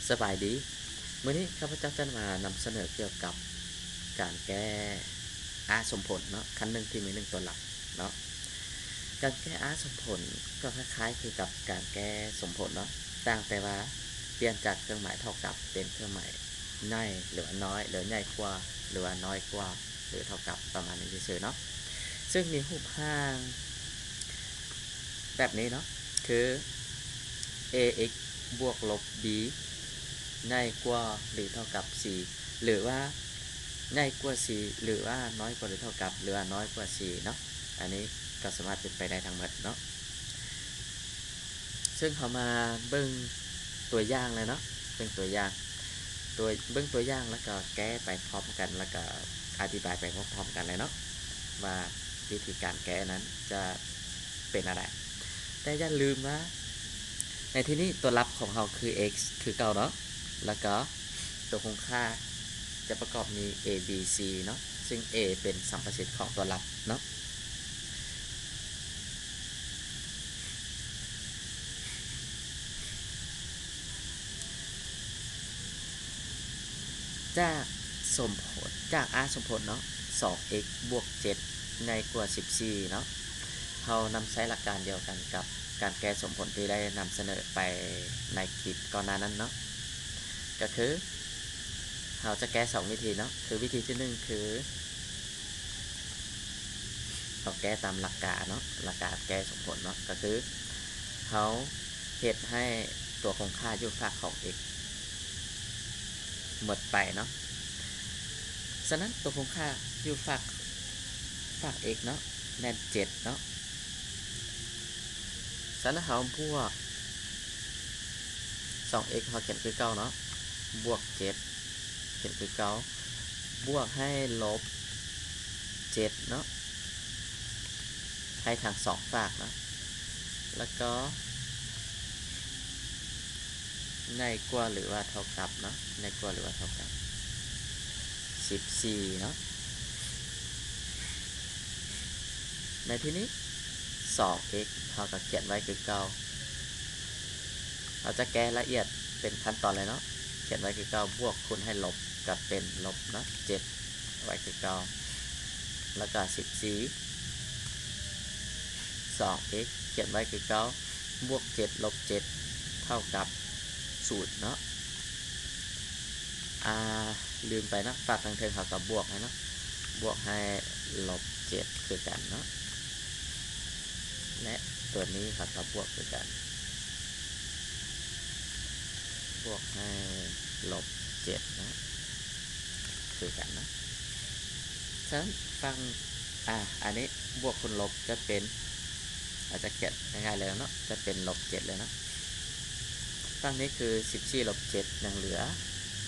ສະບາຍດີ, ມື້ນີ້ຂ້າພະເຈົ້າຈະມານຳສະເໜີກ່ຽວກັບການແກ້ R ສົມຜົນເນາະ, ຂັ້ນໜຶ່ງທີ່ມີໜຶ່ງຕົວລັບເນາະ. ການແກ້ R ສົມຜົນກໍຄ້າຍໆຄືກັບການແກ້ສົມຜົນເນາະ, ຕ່າງແຕ່ວ່າປ່ຽນຈາກເຄື່ອງໝາຍເທົ່າກັບເປັນເຄື່ອງໝາຍໃຫຍ່ ຫຼືວ່ານ້ອຍ ຫຼືໃຫຍ່ກວ່າ ຫຼືວ່ານ້ອຍກວ່າ ຫຼືເທົ່າກັບ ປະມານນີ້ຊື່ໆເນາະ. ເຊິ່ງມີຮູບຮ່າງ ແບບນີ້ເນາະ, ຄື ax ບວກລົບ b ໃຫຍ່ກວ່າ ຫຼື ເທົ່າກັບ c ຫຼືວ່າໃຫຍ່ກວ່າ c ຫຼືວ່ານ້ອຍກວ່າ ຫຼື ເທົ່າກັບ ຫຼືວ່ານ້ອຍກວ່າ c ເນາະ. ອັນນີ້ກໍສາມາດເປັນໄປໄດ້ທັງໝົດເນາະ. ເຊິ່ງເຮົາມາເບິ່ງຕົວຢ່າງເລີຍເນາະ, ເບິ່ງຕົວຢ່າງ ຕົວ ເບິ່ງຕົວຢ່າງ ແລ້ວກໍແກ້ໄປພ້ອມກັນ ແລ້ວກໍອະທິບາຍໄປພ້ອມໆກັນເລີຍເນາະ ວ່າວິທີການແກ້ນັ້ນຈະ ເປັນແນວໃດ. ແຕ່ຢ່າລືມວ່າໃນທີ່ນີ້ຕົວລັບຂອງເຮົາຄື x ຄືເກົ່າເນາະ, ແລ້ວກໍຕົວຄົງຄ່າຈະປະກອບມີ a b c ເນາະ, ເຊິ່ງ a ເປັນສຳປະສິດຂອງຕົວລັບເນາະ. ຈາກສົມຜົນ ຈາກ R ສົມຜົນເນາະ ສອງ x ບວກ ເຈັດ ໃຫຍ່ກວ່າ ສິບສີ່ ເນາະ, ເຮົານຳໃຊ້ຫຼັກການດຽວກັນກັບການແກ້ສົມຜົນທີ່ໄດ້ນຳສະເໜີໄປໃນຄລິບກ່ອນໜ້ານັ້ນເນາະ. ກໍຄືເຮົາຈະແກ້ສອງວິທີເນາະ, ຄືວິທີທີໜຶ່ງ ຄື ເຮົາແກ້ຕາມຫຼັກການເນາະ, ຫຼັກການແກ້ສົມຜົນເນາະ, ກໍຄືເຮົາເຮັດໃຫ້ຕົວຄົງຄ່າຢູ່ຟາກຂອງ x ໝົດໄປເນາະ. ສະນັ້ນ ຕົວຄົງຄ່າຢູ່ຟາກ ຟາກ x ເນາະ ແມ່ນ ເຈັດ ເນາະ. ສະນັ້ນ ເຮົາບວກ ສອງ x ເຮົາຂຽນຄືເກົ່າເນາະ, ບວກ ເຈັດ ຂຽນຄືເກົ່າ, ບວກໃຫ້ລົບ ເຈັດ ເນາະ, ໃຫ້ທັງສອງຟາກເນາະ, ແລ້ວກໍໃຫຍ່ກວ່າ ຫຼືວ່າເທົ່າກັບເນາະ, ໃຫຍ່ກວ່າ ຫຼືວ່າເທົ່າກັບ ສິບສີ່ ເນາະ. ໃນທີ່ນີ້ ສອງ x ເຮົາກໍຂຽນໄວ້ຄືເກົ່າ. ເຮົາຈະແກ້ລະອຽດເປັນຂັ້ນຕອນເລີຍເນາະ, ຂຽນໄວ້ຄືເກົ່າ, ບວກຄູນໃຫ້ລົບກໍເປັນລົບເນາະ, ເຈັດ ໄວ້ຄືເກົ່າ, ແລ້ວກໍ ສິບສີ່ ສອງ x ຂຽນໄວ້ຄືເກົ່າ, ບວກ ເຈັດ ລົບ ເຈັດ ເທົ່າກັບ ສູນ ເນາະ. ອ່າ ລືມໄປເນາະ, ຟາກທາງເທິງເຮົາກໍບວກໃຫ້ເນາະ, ບວກໃຫ້ລົບ ເຈັດ ຄືກັນເນາະ, ແລະ ຕົວນີ້ເຮົາກໍບວກຄືກັນ, ບວກໃຫ້ລົບ ເຈັດ ເນາະ ຄືກັນເນາະ. ສະນັ້ນ ຝັ່ງ ອ່າ ອັນນີ້ບວກຄູນລົບຈະເປັນ ເຮົາຈະຂຽນງ່າຍໆເລີຍເນາະ, ຈະເປັນລົບ ເຈັດ ເລີຍເນາະ. ຝັ່ງນີ້ຄື ສິບສີ່ ລົບ ເຈັດ ຍັງເຫຼືອ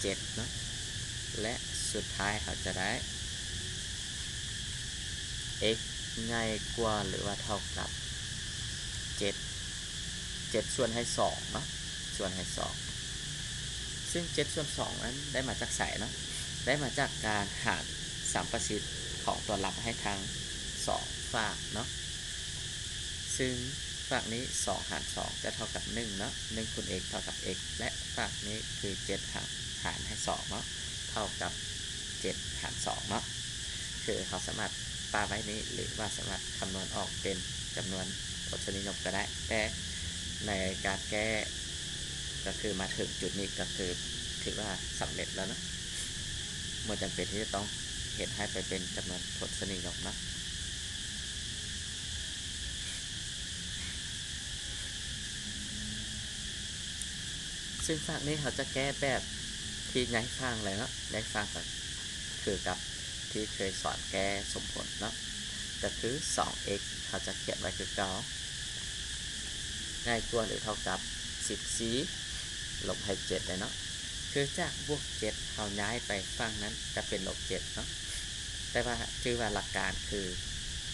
ເຈັດ ເນາະ, ແລະ ສຸດທ້າຍເຮົາຈະໄດ້ x ໃຫຍ່ກວ່າ ຫຼືວ່າເທົ່າກັບ ເຈັດ ເຈັດ ສ່ວນໃຫ້ ສອງ ເນາະ, ສ່ວນໃຫ້ ສອງ. ເຊິ່ງ ເຈັດ ສ່ວນ ສອງ ນັ້ນໄດ້ມາຈາກໃສເນາະ? ໄດ້ມາຈາກການຫານສຳປະສິດຂອງຕົວລັບໃຫ້ທັງສອງຟາກເນາະ. ເຊິ່ງຟາກນີ້ ສອງຫານສອງຈະເທົ່າກັບໜຶ່ງເນາະ, ໜຶ່ງຄູນ x ເທົ່າກັບ x ແລະ ຟາກນີ້ຄື ເຈັດຫານໃຫ້ສອງເນາະ ເທົ່າກັບ ເຈັດຫານສອງເນາະ. ຄືເຮົາສາມາດປະໄວ້ນີ້ ຫຼືວ່າສາມາດຄຳນວນອອກເປັນຈຳນວນທົດສະນິຍົມກໍໄດ້, ແຕ່ໃນການແກ້ກໍຄືມາເຖິງຈຸດນີ້ກໍຄືຖືວ່າສຳເລັດແລ້ວເນາະ, ບໍ່ຈຳເປັນທີ່ຈະຕ້ອງເຮັດໃຫ້ໄປເປັນຈຳນວນທົດສະນິຍົມເນາະ. ເຊິ່ງຟາກນີ້ເຮົາຈະແກ້ແບບທີ່ຍ້າຍຟາກເລີຍເນາະ, ຍ້າຍຟາກກໍຄືກັບທີ່ເຄີຍສອນແກ້ສົມຜົນເນາະ, ກໍຄື ສອງ x ເຮົາຈະຂຽນໄວ້ຄືເກົ່າ ໃຫຍ່ກວ່າ ຫຼື ເທົ່າກັບ ສິບສີ່ ລົບໃຫ້ ເຈັດ ເລີຍເນາະ. ຄືຈາກບວກ ເຈັດ ເຮົາຍ້າຍໄປຝັ່ງນັ້ນກໍເປັນລົບ ເຈັດ ເນາະ. ແຕ່ວ່າຈື່ວ່າຫຼັກການຄື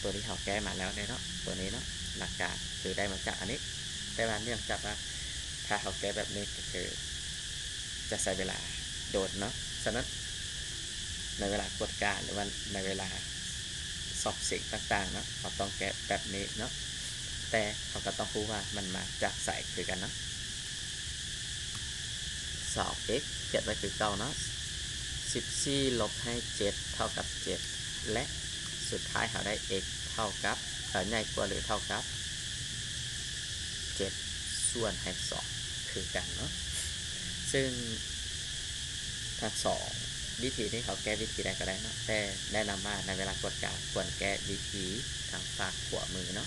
ຕົວທີ່ເຮົາແກ້ມາແລ້ວເນາະ, ຕົວນີ້ເນາະ, ຫຼັກການຄືໄດ້ມາຈາກອັນນີ້. ແຕ່ວ່າເນື່ອງຈາກວ່າຖ້າເຮົາແກ້ແບບນີ້ກໍຄືຈະໃຊ້ເວລາດົນເນາະ, ສະນັ້ນໃນເວລາກວດກາ ຫຼືວ່າໃນເວລາສອບເສັງຕ່າງໆເນາະ, ເຮົາຕ້ອງແກ້ແບບນີ້ເນາະ, ແຕ່ເຮົາກໍຕ້ອງຮູ້ວ່າມັນມາຈາກໃສຄືກັນເນາະ. ສອງເອັກ ຂຽນໄວ້ຄືເກົ່າເນາະ ສິບສີ່ລົບໃຫ້ເຈັດເທົ່າກັບເຈັດ ແລະ ສຸດທ້າຍເຮົາໄດ້ x ເທົ່າກັບ ເອີ ໃຫຍ່ກວ່າ ຫຼື ເທົ່າກັບ ເຈັດ ສ່ວນໃຫ້ສອງ ຄືກັນເນາະ ຊຶ່ງທັງສອງວິທີນີ້ ເຮົາແກ້ວິທີໃດກໍໄດ້ເນາະ ແຕ່ແນະນຳວ່າໃນເວລາກວດກາຄວນແກ້ວິທີທາງຟາກຂວາມືເນາະ.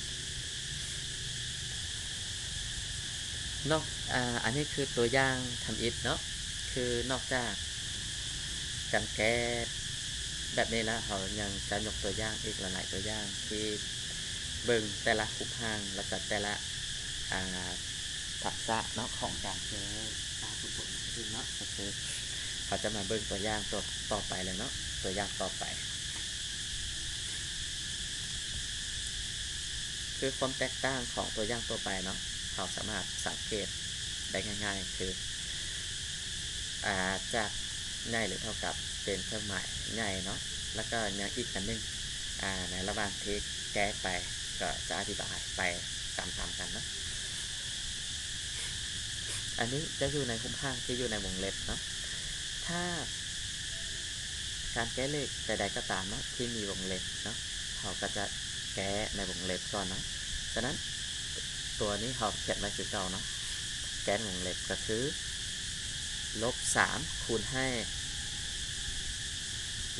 ນອກ ອາ ອັນນີ້ຄືຕົວຢ່າງທຳອິດເນາະ ຄືນອກຈາກການແກ້ແບບນີ້ແລ້ວ ເຮົາຍັງຈະຍົກຕົວຢ່າງອີກຫຼາຍໆຕົວຢ່າງ ທີ່ເບິ່ງແຕ່ລະຮູບຮ່າງ ແລ້ວກໍແຕ່ລະ ອາ ທັກສະເນາະ ຂອງການແກ້ ອາ ສົມຜົນນັ້ນເອງເນາະ ກໍຄືເຮົາຈະມາເບິ່ງຕົວຢ່າງຕົວຕໍ່ໄປເລີຍເນາະ ຕົວຢ່າງຕໍ່ໄປ ຄືຄວາມແຕກຕ່າງຂອງຕົວຢ່າງທົ່ວໄປເນາະ ເຮົາສາມາດສັງເກດໄດ້ງ່າຍໆ ຄື ອາ ຈາກໃຫຍ່ ຫຼື ເທົ່າກັບ ເປັນເຄື່ອງໝາຍໃຫຍ່ເນາະ ແລ້ວກໍຍັງອີກອັນໜຶ່ງ ອາ ໃນລະຫວ່າງທີ່ແກ້ໄປ ກໍຈະອະທິບາຍໄປຕາມໆກັນເນາະ. ອັນນີ້ຈະຢູ່ໃນຮູບຮ່າງທີ່ຢູ່ໃນວົງເລັບເນາະ ຖ້າ ການແກ້ເລກໃດໆກໍຕາມເນາະ ທີ່ມີວົງເລັບເນາະ ເຮົາກໍຈະແກ້ໃນວົງເລັບກ່ອນເນາະ. ສະນັ້ນ ຕົວນີ້ເຮົາຂຽນໄວ້ຄືເກົ່າເນາະ ແກ້ໃນວົງເລັບກໍຄື ລົບສາມຄູນໃຫ້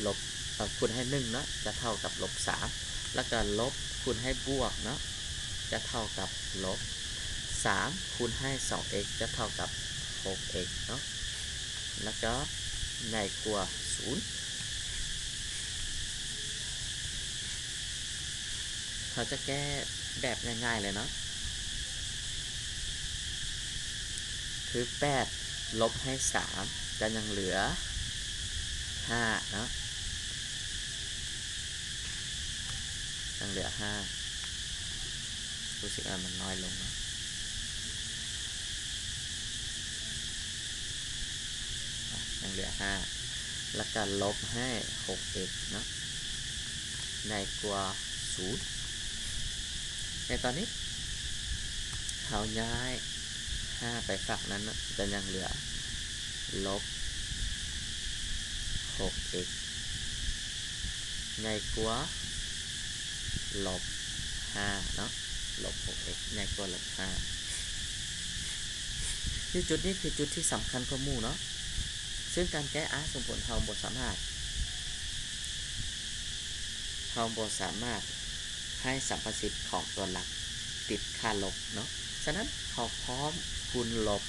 ລົບ ເອີ ຄູນໃຫ້ໜຶ່ງເນາະ ຈະເທົ່າກັບລົບສາມ ແລ້ວກໍລົບຄູນໃຫ້ບວກເນາະ ຈະເທົ່າກັບລົບສາມຄູນໃຫ້ສອງເອັກ ຈະເທົ່າກັບຫົກເອັກເນາະ ແລ້ວກໍໃຫຍ່ກວ່າສູນ. ເຮົາຈະແກ້ແບບງ່າຍໆເລີຍເນາະ ຄືແປດລົບໃຫ້ສາມ ຈະຍັງເຫຼືອຫ້າເນາະ ຍັງເຫຼືອຫ້າ ຮູ້ສຶກວ່າມັນນ້ອຍລົງເນາະ ອາ ຍັງເຫຼືອຫ້າ ແລ້ວກໍລົບໃຫ້ຫົກເອັກເນາະ ໃຫຍ່ກວ່າສູນ. ໃນຕອນນີ້ເຮົາຍ້າຍຫ້າໄປຟາກນັ້ນເນາະ ຈະຍັງເຫຼືອລົບຫົກເອັກ ໃຫຍ່ກວ່າລົບຫ້າເນາະ ລົບຫົກເອັກ ໃຫຍ່ກວ່າລົບຫ້າ. ຢູ່ຈຸດນີ້ຄືຈຸດທີ່ສຳຄັນກວ່າໝູ່ເນາະ ຊຶ່ງການແກ້ອາສົມຜົນເຮົາບໍ່ສາມາດ ເຮົາບໍ່ສາມາດໃຫ້ສຳປະສິດຂອງຕົວຫຼັກຕິດຄ່າລົບເນາະ. ສະນັ້ນເຮົາພ້ອມຄູນລົບ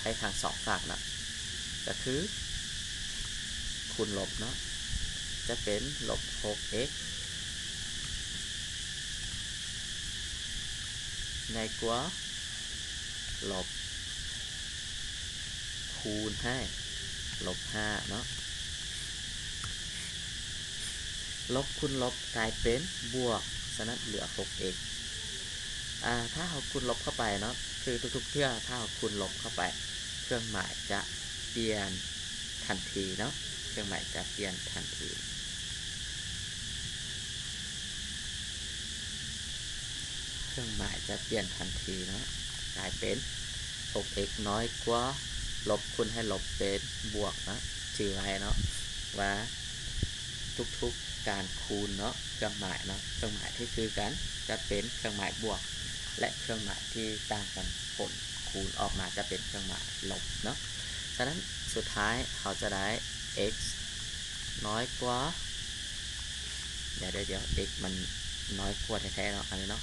ໃຫ້ທັງສອງຟາກເນາະ ກໍຄືຄູນລົບເນາະ ຈະເປັນລົບຫົກເອັກ ໃຫຍ່ກວ່າລົບ ຄູນໃຫ້ລົບຫ້າເນາະ ລົບຄູນລົບກາຍເປັນບວກ ສະນັ້ນເຫຼືອຫົກເອັກ ອາ ຖ້າເຮົາຄູນລົບເຂົ້າໄປເນາະ ຄືທຸກໆເທື່ອຖ້າເຮົາຄູນລົບເຂົ້າໄປ ເຄື່ອງໝາຍຈະປ່ຽນທັນທີເນາະ ເຄື່ອງໝາຍຈະປ່ຽນທັນທີ. ເຄື່ອງໝາຍຈະປ່ຽນທັນທີເນາະ ກາຍເປັນຫົກເອັກນ້ອຍກວ່າ ລົບຄູນໃຫ້ລົບເປັນບວກເນາະ. ຈື່ໄວ້ເນາະວ່າທຸກໆການຄູນເນາະ ເຄື່ອງໝາຍເນາະ ເຄື່ອງໝາຍທີ່ຄືກັນຈະເປັນເຄື່ອງໝາຍບວກ ແລະ ເຄື່ອງໝາຍທີ່ຕ່າງກັນ ຜົນຄູນອອກມາຈະເປັນເຄື່ອງໝາຍລົບເນາະ. ສະນັ້ນສຸດທ້າຍເຮົາຈະໄດ້ x ນ້ອຍກວ່າ ດຽວໆ x ມັນນ້ອຍກວ່າແທ້ໆເນາະ ອັນນີ້ເນາະ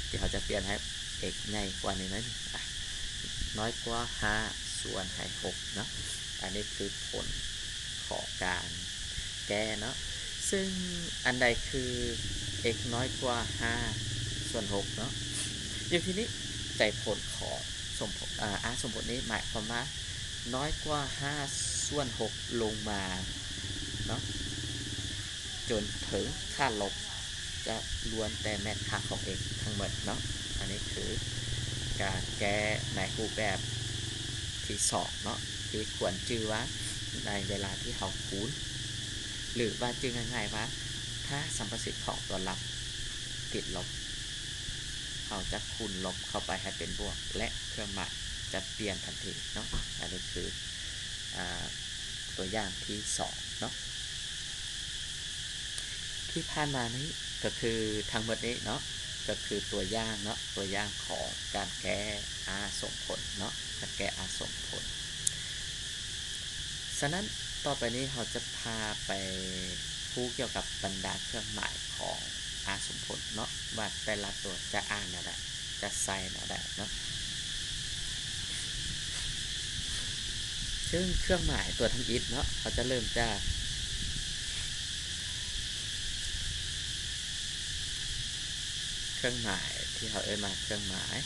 ດຽວເຮົາຈະປ່ຽນໃຫ້ x ໃຫຍ່ກວ່ານີ້ໜ້ອຍໜຶ່ງ ອາ ນ້ອຍກວ່າຫ້າສ່ວນໃຫ້ຫົກເນາະ. ອັນນີ້ຄືຜົນຂອງການແກ້ເນາະ ຊຶ່ງອັນໃດຄື x ນ້ອຍກວ່າຫ້າສ່ວນຫົກເນາະ. ຢູ່ທີ່ນີ້ໃຈຜົນຂອງສົມ ອາ ສົມຜົນນີ້ໝາຍຄວາມວ່າ ນ້ອຍກວ່າຫ້າສ່ວນຫົກລົງມາເນາະ ຈົນເຖິງຄ່າລົບ ຈະລ້ວນແຕ່ແມ່ນຄ່າຂອງ x ທັງໝົດເນາະ. ອັນນີ້ຄືການແກ້ໃນຮູບແບບທີສອງເນາະ ທີ່ຄວນຈື່ວ່າໃນເວລາທີ່ເຮົາຄູນ ຫຼືວ່າຈື່ງ່າຍໆວ່າ ຖ້າສຳປະສິດຂອງຕົວຫຼັກຕິດລົບ ເຮົາຈະຄູນລົບເຂົ້າໄປໃຫ້ເປັນບວກ ແລະ ເຄື່ອງໝາຍ ຈະປ່ຽນທັນທີເນາະ. ອັນນີ້ຄື ອາ ຕົວຢ່າງທີສອງເນາະ. ທີ່ຜ່ານມານີ້ກໍຄືທັງໝົດນີ້ເນາະ ກໍຄືຕົວຢ່າງເນາະ, ຕົວຢ່າງຂອງການແກ້ R ສົມຜົນເນາະ, ການແກ້ R ສົມຜົນ. ສະນັ້ນ ຕໍ່ໄປນີ້ເຮົາຈະພາໄປຮູ້ກ່ຽວກັບບັນດາເຄື່ອງໝາຍຂອງ R ສົມຜົນເນາະ ວ່າແຕ່ລະຕົວຈະອ່ານແນວໃດ, ຈະໃສ່ແນວໃດເນາະ. ເຊິ່ງເຄື່ອງໝາຍຕົວທຳອິດເນາະ ເຮົາຈະເລີ່ມຈາກ ເຄື່ອງໝາຍທີ່ເຮົາເອີ້ນວ່າເຄື່ອງໝາຍ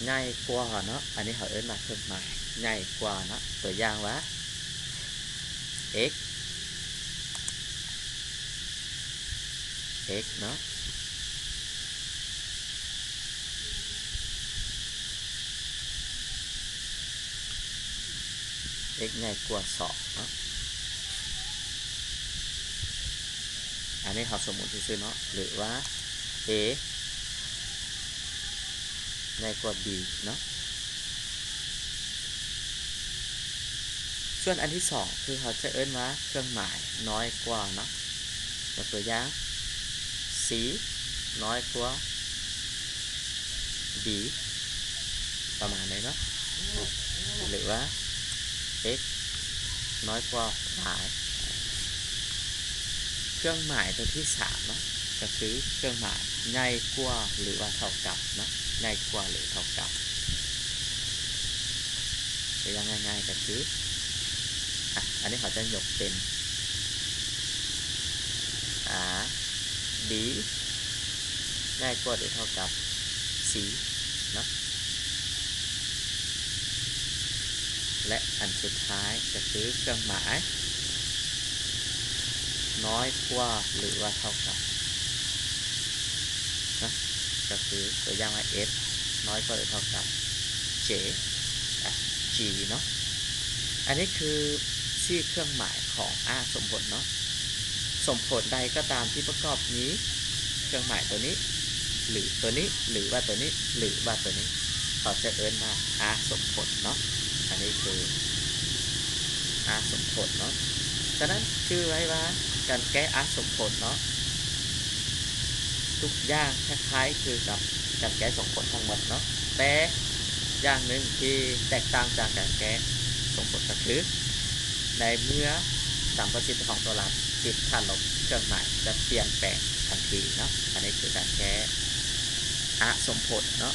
ໃຫຍ່ກວ່າເນາະ, ອັນນີ້ເຮົາເອີ້ນວ່າເຄື່ອງໝາຍໃຫຍ່ກວ່າເນາະ. ຕົວຢ່າງວ່າ x, x ເນາະ, x ໃຫຍ່ກວ່າສອງເນາະ. ອັນນີ້ເຮົາສົມມຸດຊື່ໆເນາະ ຫຼືວ່າ a ໃຫຍ່ກວ່າ b ເນາະ. ສ່ວນອັນທີສອງ ຄືເຮົາຈະເອີ້ນວ່າເຄື່ອງໝາຍນ້ອຍກວ່າເນາະ. ຍົກຕົວຢ່າງ c ນ້ອຍກວ່າ b ປະມານນີ້ເນາະ ຫຼືວ່າ x ນ້ອຍກວ່າ y. ເຄື່ອງໝາຍຕົວທີສາມເນາະ ກໍຄືເຄື່ອງໝາຍໃຫຍ່ກວ່າ ຫຼືວ່າເທົ່າກັບເນາະ, ໃຫຍ່ກວ່າ ຫຼືເທົ່າກັບ. ຕົວຢ່າງງ່າຍໆກໍຄື ອາ ອັນນີ້ເຮົາຈະຍົກເປັນ a b ໃຫຍ່ກວ່າ ຫຼືເທົ່າກັບ c ເນາະ. ແລະ ອັນສຸດທ້າຍກໍຄືເຄື່ອງໝາຍນ້ອຍກວ່າ ຫຼືວ່າເທົ່າກັບເນາະ, ກໍຄືຕົວຢ່າງວ່າ f ນ້ອຍກວ່າ ຫຼືເທົ່າກັບ j, g ເນາະ. ອັນນີ້ຄືສີ່ເຄື່ອງໝາຍຂອງ R ສົມຜົນເນາະ. ສົມຜົນໃດກໍຕາມທີ່ປະກອບມີເຄື່ອງໝາຍຕົວນີ້ ຫຼືຕົວນີ້ ຫຼືວ່າຕົວນີ້ ຫຼືວ່າຕົວນີ້ ເຂົາຈະເອີ້ນວ່າ R ສົມຜົນເນາະ. ອັນນີ້ຄື R ສົມຜົນເນາະ. ສະນັ້ນຈື່ໄວ້ວ່າການແກ້ R ສົມຜົນເນາະ ທຸກຢ່າງຄ້າຍໆຄືກັບການແກ້ສົມຜົນທັງໝົດເນາະ, ແຕ່ຢ່າງໜຶ່ງທີ່ແຕກຕ່າງຈາກການແກ້ສົມຜົນກໍຄື ໃນເມື່ອສາມປະສິດຂອງຕົວລັບຕິດຖານລົບ ເຄື່ອງໝາຍຈະປ່ຽນແປງທັນທີເນາະ. ອັນນີ້ຄືການແກ້ R ສົມຜົນເນາະ.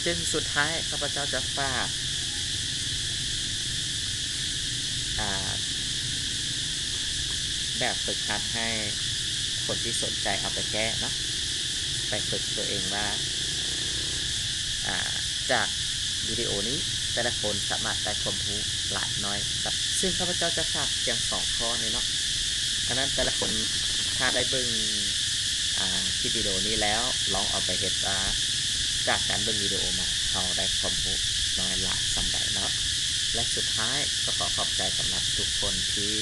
ຊຶ່ງສຸດທ້າຍຂ້າພະເຈົ້າຈະຝາກ ອາ ແບບຝຶກຫັດໃຫ້ຄົນທີ່ສົນໃຈເອົາໄປແກ້ເນາະ ໄປຝຶກຕົວເອງວ່າ ອາ ຈາກວິດີໂອນີ້ແຕ່ລະຄົນສາມາດໄດ້ຄວາມຮູ້ຫຼາຍນ້ອຍສ່ຳໃດ. ຊຶ່ງຂ້າພະເຈົ້າຈະຝາກພຽງສອງຂໍ້ນີ້ເນາະ. ສະນັ້ນແຕ່ລະຄົນຖ້າໄດ້ເບິ່ງ ອາ ຄລິບວິດີໂອນີ້ແລ້ວ ລອງເອົາໄປເຮັດວ່າ ຈາກການເບິ່ງວິດີໂອມາ ເຮົາໄດ້ຄວາມຮູ້ນ້ອຍຫຼາຍສ່ຳໃດເນາະ. ແລະ ສຸດທ້າຍກໍຂໍຂອບໃຈສຳລັບທຸກຄົນທີ່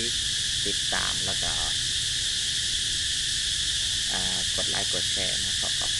ຕິດຕາມ ແລ້ວກໍ ອາ ກົດໄລກົດແຊເນາະ. ຂໍຂອບ